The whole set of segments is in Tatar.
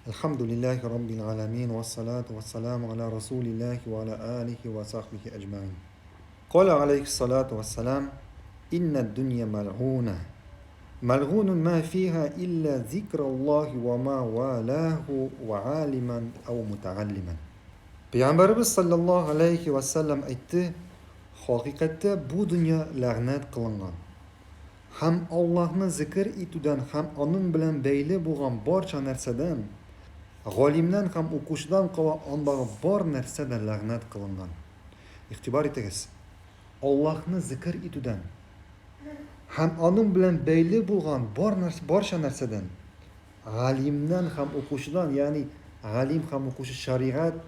Әлхәмдүлилләһи раббил галәмин, вәссалату вәссәламу аля расулилләһи вә аля алихи вә сахбихи әҗмәгыйн. Каля алейхиссалату вәссәлам, Иннә дөнья мәлгуна. Мәлгунун ма фиһа илля зикраллаһи вә ма валаху вә алиман ау мутагаллиман. Пәйгамбәребез саллаллаһу алейхи вә сәлләм әйтте, Хакыйкатьтә бу дөнья ләгънәт кылынган. Һәм Аллаһны зекер итүдән һәм аның белән бәйле булган барча нәрсәдән, галимнән һәм укучыдан кала андагы бар нәрсә дә ләгънәт кылынган. Игътибар итегез, Аллаһны зекер итүдән һәм аның белән бәйле булган бар барча нәрсәдән, галимнән һәм укучыдан, ягъни галим һәм укучы шәригать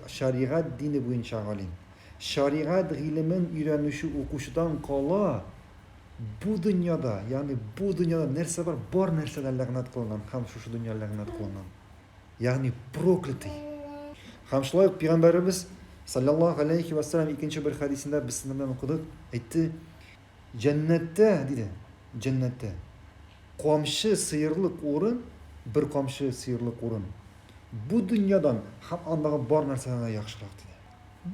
шәригать дине буенча галим, Шәригать гыйлемен өйрәнүче укучыдан кала, бу дөньяда, ягъни бу дөньяда нәрсә бар, бар нәрсә дә ләгънәт кылынган һәм шушы дөнья ләгънәт кылынган. Ягъни проклятый. Һәм шулай ук пәйгамбәребез саллаллаһу алейхи ва саллям икенче бер хәдисендә без сезнең белән укыдык, әйтте, җәннәттә, диде, җәннәттә камчы сыерлык урын, бер камчы сыерлык урын бу дөньядан һәм андагы бар нәрсәдән дә яхшырак, диде.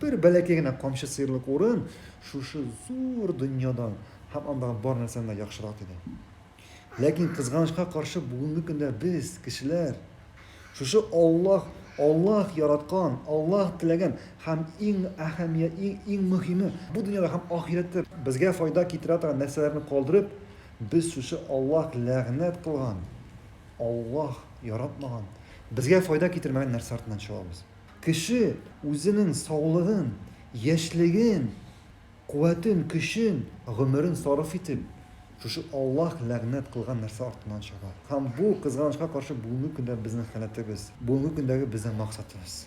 Бер бәләкәй генә камчы сыерлык урын шушы зур дөньядан һәм андагы бар нәрсәдән дә яхшырак, диде. Ләкин кызганычка каршы бүгенге көндә без, кешеләр, шушы Аллаһ, Аллаһ яраткан, Аллаһ теләгән һәм иң әһәмият, иң, иң мөһиме, бу дөньяда һәм ахирәттә безгә файда китерә торган нәрсәләрне калдырып, без шушы Аллаһ ләгънәт кылган, Аллаһ яратмаган, безгә файда китермәгән нәрсә артыннан чабабыз. Кеше үзенең саулыгын, яшьлеген, куәтен, көчен, гомерен сарыф итеп, шушы Аллаһ ләгънәт кылган нәрсә артыннан чаба. Һәм бу, кызганычка каршы, бүгенге көндә безнең халәтебез, бүгенге көндәге безнең максатыбыз.